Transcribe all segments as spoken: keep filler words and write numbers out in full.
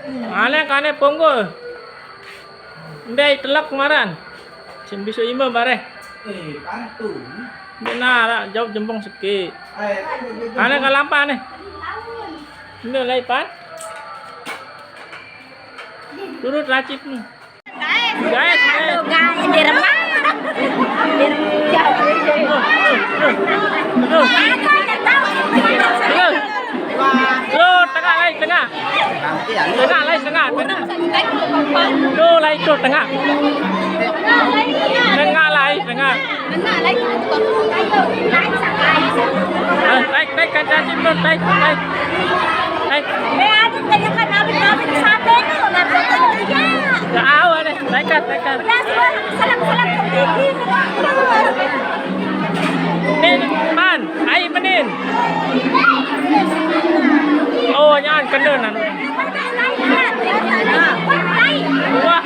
Ane kane ponggol. Mbe telek maran. Sing bisu ime bare. Eh, parah tuh. Mbe nara jauh jembong seki. Ane kalampa ne. Mbe lai pan. Turut racik ne. Guys, guys. Guys, di rumah. Di rumah. Tuh. Tuh, tengah, lai, tengah. Tengah, lai, tengah, tengah. Tuh, lai, tuh, tengah. Tengah, lai, tengah. Ah, taik, taik, kan caci belum, taik, taik. Taik. Eh, aduh, tadi kan abis, abis sampai tuh, nggak tahu kerja. Nggak tahu, deh. Taik, kan, taik, kan. Udah, semua salam, salam ke Peggy. Nin, man, ai menin. Oh, jangan kena, nan. Wah.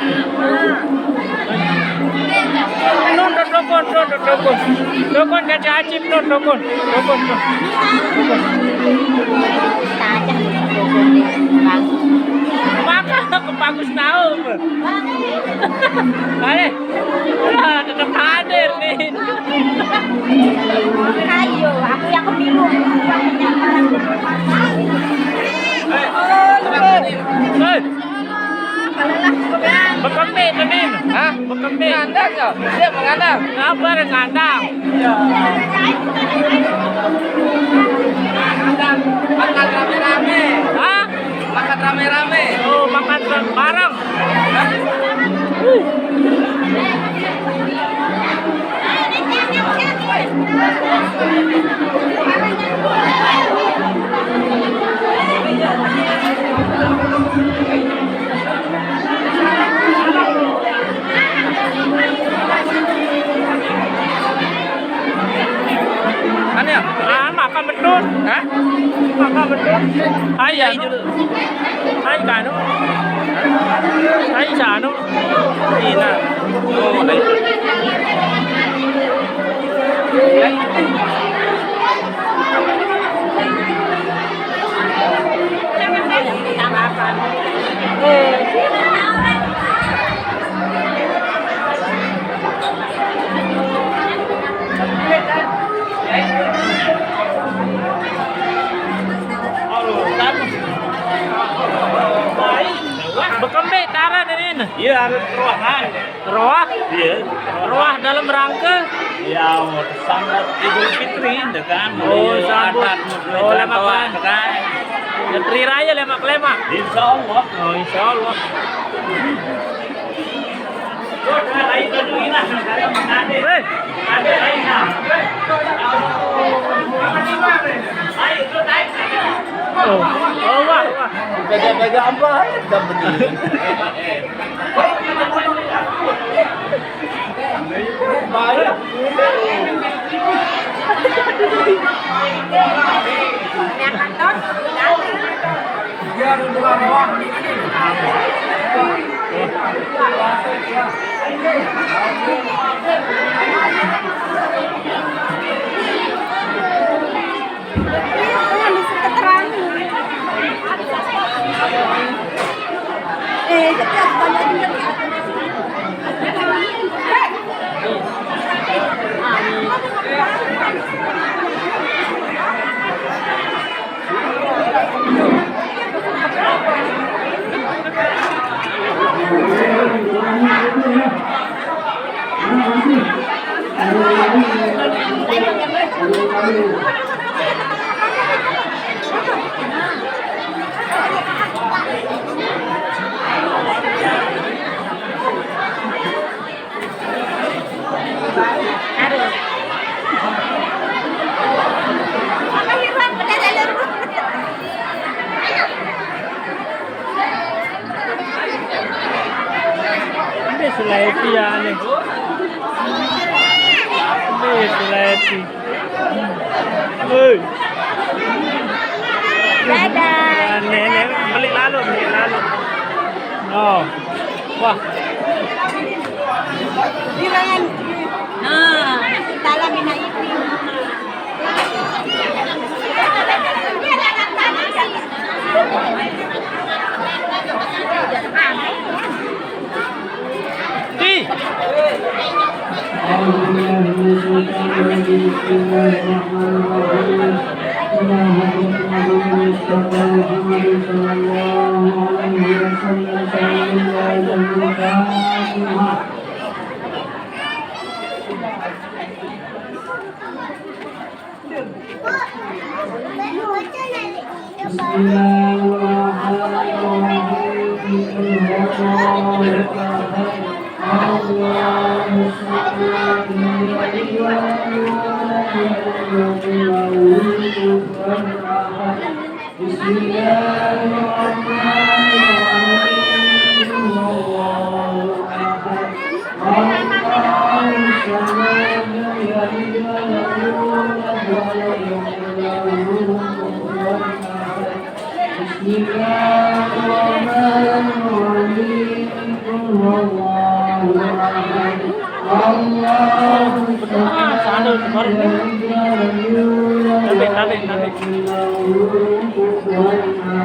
Nun, nun, dukun, nun, nun, dukun. Dukun, kan si Acip, nun, dukun. Dukun, nun. Dukun. Maka aku bagus tahu. Ayo. Wah, tetap hadir nih. Ayo, aku yang kebingung. Hei. Bekembe tu, Nin. Hah? Bekembe. Ngandang ya? Dia mengandang. Apa dia ngandang? Iya. Ngandang. Makan rame-rame. Hah? Makan rame-rame. Oh, makan bareng. Hah? Ane ya? Ah, makan betul. Hah? Makan betul. Hai, ya, dulu. Hai, kanu. Hai, sanu. Ina. Oh, hai. Bekembe tara denin. Iya, harus ruangan. Roah? Iya. Roah dalam rangka? Ya, mau sambut Idul Fitri, ya kan? Oh, iya, sambut. Adat, oh, lemak, lemak, kan? Ya, Tri Raya lemak-lemak. Insya Allah. Oh, insya Allah. Hei. Oh, oh, wah, wah. Beda-beda apa? Yang penting. Ini selepi ya nih. Ini selepi. Hei. Dadah. Nenek beli lalu, beli lalu. Oh. Wah. Nah, kita lagi naik. بسم الله الرحمن الرحيم. إلى حضرة النبي المصطفى محمد صلى الله عليه وسلم. الفاتحة. بسم الله الرحمن الرحيم. قل هو الله أحد. الله الصمد. لم يلد ولم يولد ولم يكن له كفوا أحد. بسم الله الرحمن الرحيم. قل هو الله أحد. الله الصمد. لم يلد ولم يولد ولم يكن له كفوا أحد. بسم الله الرحمن الرحيم. قل هو الله أحد. الله الصمد. لم يلد ولم يولد ولم يكن له كفوا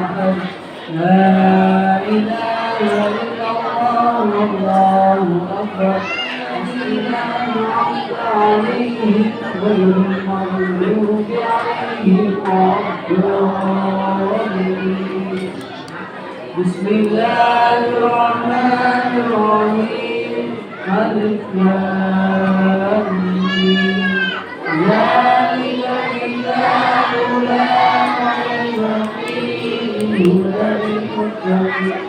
أحد. لا إله إلا الله. الله أكبر. السلام عليهم غير المغضوب عليهم ولا الضالين. بسم الله الرحمن الرحيم. ألف لام ميم. ذلك الكتاب لا ريب فيه هدى للمتقين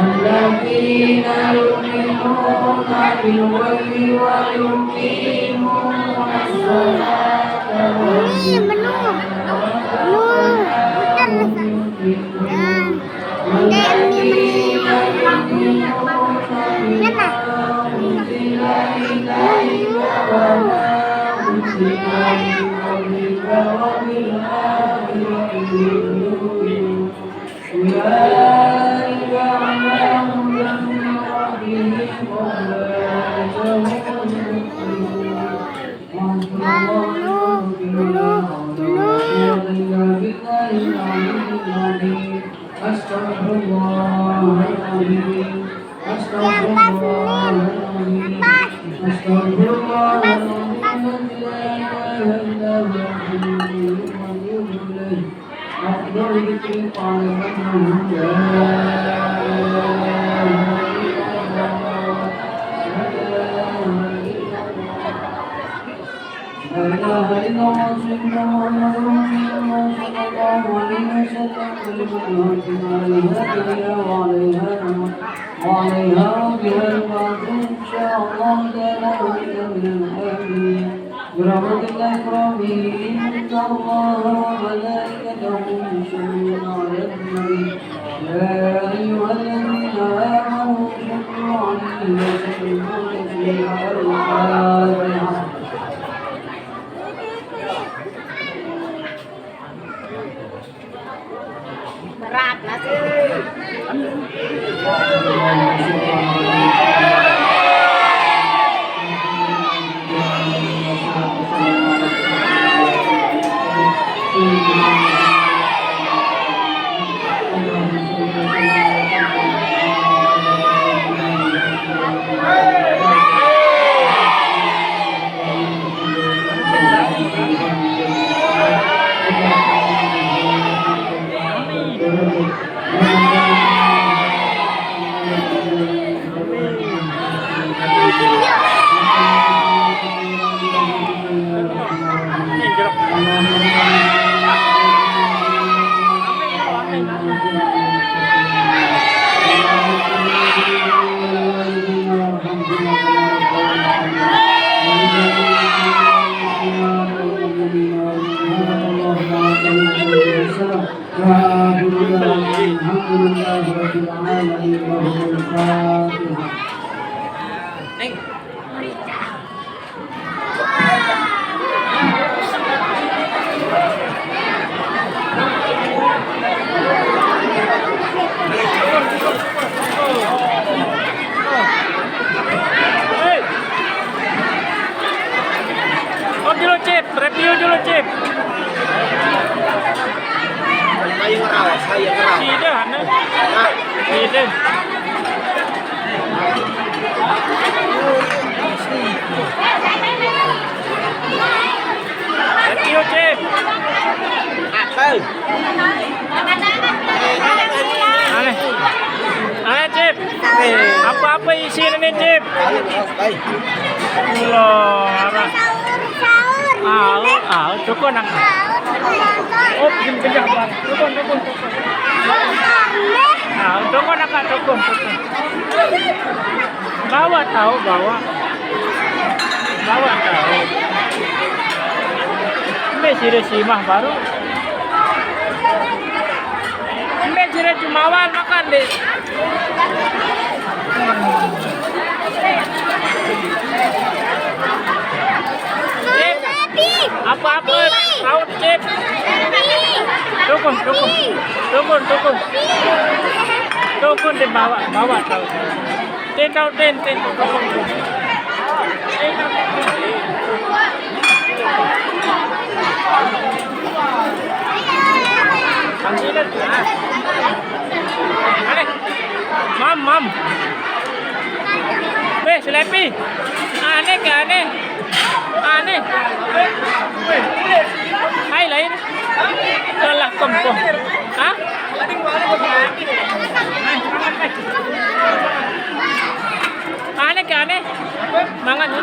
الذين يؤمنون بالغيب ويقيمون الصلاة ومما رزقناهم ينفقون. والذين يؤمنون بما أنزل إليك وما أنزل من قبلك وبالآخرة هم يوقنون. أولئك على هدى من ربهم وأولئك هم المفلحون. وحسبنا الله ونعم الوكيل، ولا حول ولا قوة إلا بالله العلي العظيم. أستغفر الله العظيم. أستغفر الله العظيم. أستغفر الله العظيم الذي لا إله إلا هو الحي القيوم وأتوب إليه. أفضل ذكر قال من لا إله إلا الله. لا إله إلا الله سيدنا محمد رسول الله صلى الله عليه وسلم. كلمة الحق عليها تحيا وعليها تموت وعليها وبها نبعث إن شاء الله تعالى وأنت من الآمنين. برحمة الله الكرام إن الله وملائكته يصلون على النبي. يا أيها الذين آمنوا صلوا عليه وسلموا تسليما. الفاتحة. Berat nasi. وآخر دعوانا الحمد لله رب العالمين. وهو الفاتحة. Stop dulu, Cip. Review dulu, Cip. Ayo ngerawas, ayo ngerawas. Sida, Hana. Hah? Sida. Aneh. Aneh, Cip. Apa-apa isi ini, Cip? Loh, arah. Au, au, tukun, nak. Oh, pindah, Bang. Tukun, tukun, tukun. Au, tukun, nak, tukun, tukun. Bawa tahu, bawa. Bawa tahu. Ini sih, si mah baru. Ini sih, cuma awal makan deh. Apa-apa, laut, Cip. Tukun, tukun. Tukun, tukun. Tukun di bawah, bawah tahu. Tin, tahu, tin, tin, tukun. Aneh. Mam, mam. Weh, Slepi. Aneh ke aneh? Aneh. Hai, lain. Kalah kempong. Hah? Aneh ke aneh? Mangan ya?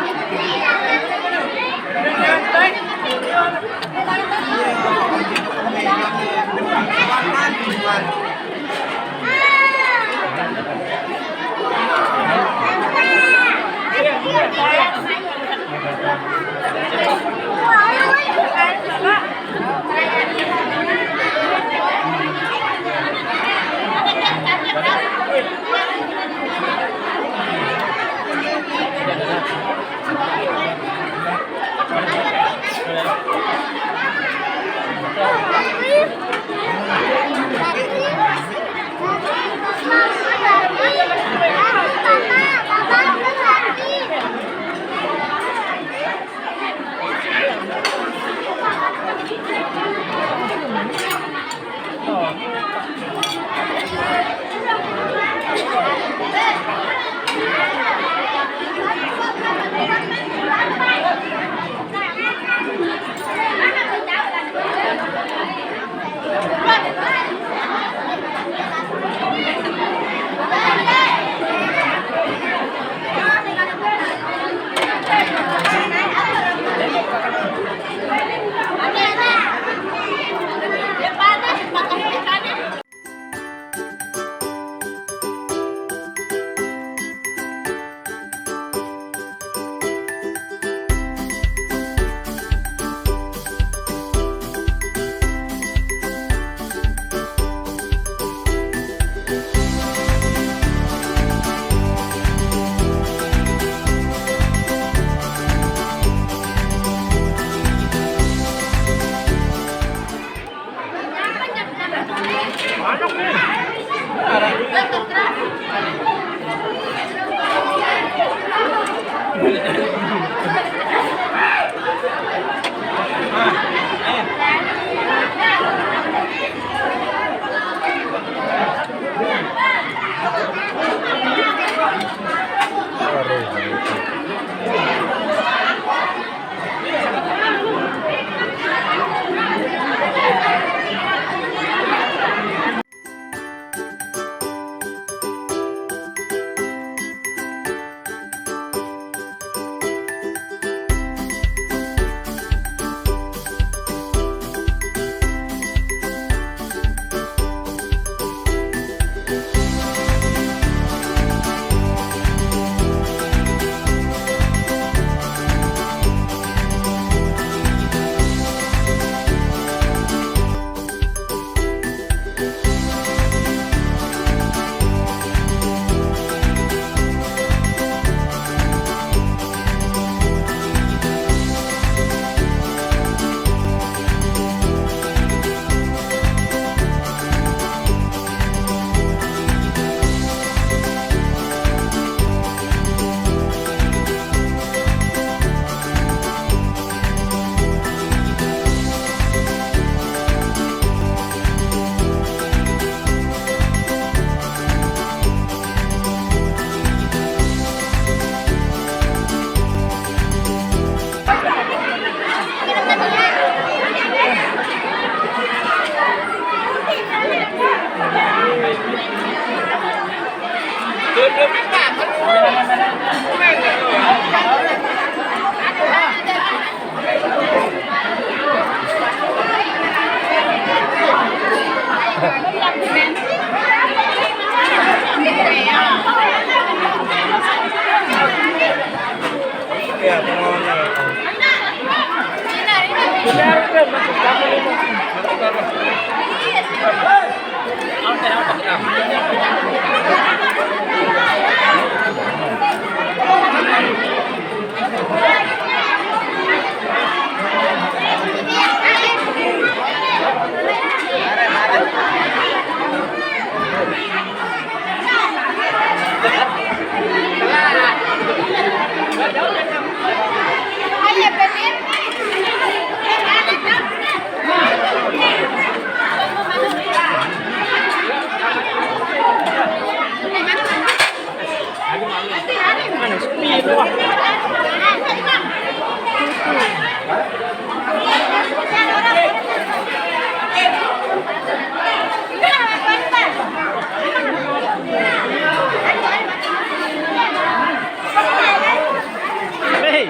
Hei,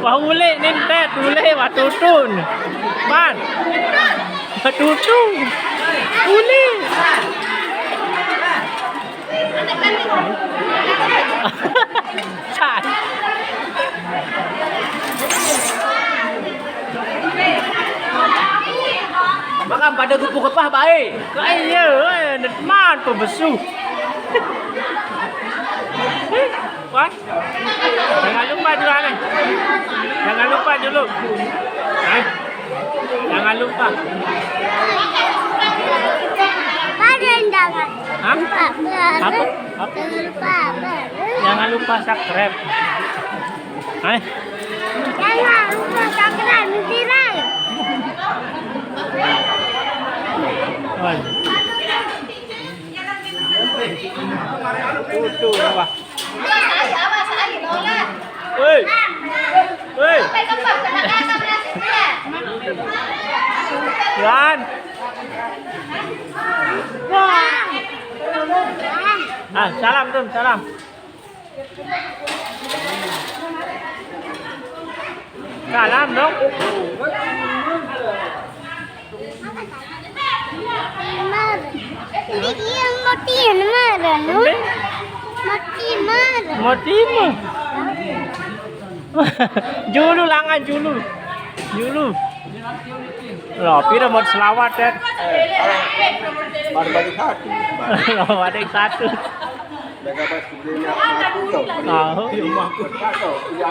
wah ulik nin tet, ulik wah tutun. Pan. Wah tutun. Ulik. San. Makan pada gupuk kepah bae. Kaya, eh, man pebesu. Wan, jangan lupa dulu, aneh. Jangan lupa dulu. Hah? Jangan lupa. Apa ada undangan? Hah? Apa? Apa? Apa? Jangan lupa apa? Jangan lupa subscribe. Hah? Jangan lupa subscribe, Mister Rai. Wan. Tutu, wah. Hei. Hei. Wan. Ah, salam, Tun, salam. Salam dong. Ini dia mati mana, no? Mati mana? Mati mana? Julu langan julu. Julu. Lah, pira mau selawat, ya? Baru bagi satu. Lah, ada yang satu. Mereka pas sebelumnya aku, ya. Tahu. Iya,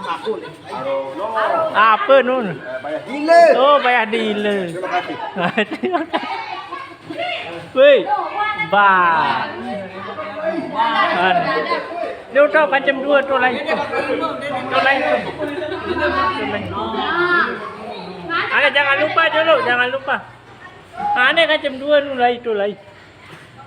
aku. Apa nun? Bayar dile. Oh, bayar dile. Terima kasih. Woi, ba. Kan. Dia udah macam dua tu lain tu. Tu lain tu. Tu lain. Ada, jangan lupa dulu, jangan lupa. Ada macam dua tu lain tu lain.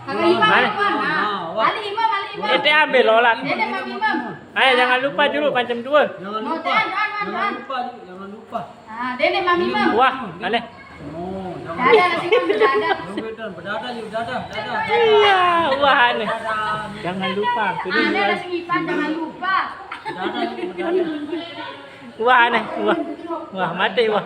Kakak Ipan, mana? Ipan. Ah, wah. Ali Imam, Ali Imam. Ente ambil, Lolat. Dede Mam Imam. Ayo, jangan lupa dulu, kancem dua. Jangan lupa. Jangan, jangan, jangan. Jangan lupa, jangan lupa. Ah, Dede Mam Imam. Wah, aneh. Oh, jangan lupa. Dada, Ali Imam, dada. Jangan lupa, dada, dada, dada. Iya, wah, aneh. Dada. Jangan lupa. Ah, Dede Ipan, jangan lupa. Dada, dada. Wah, aneh. Wah. Wah, mati, wah.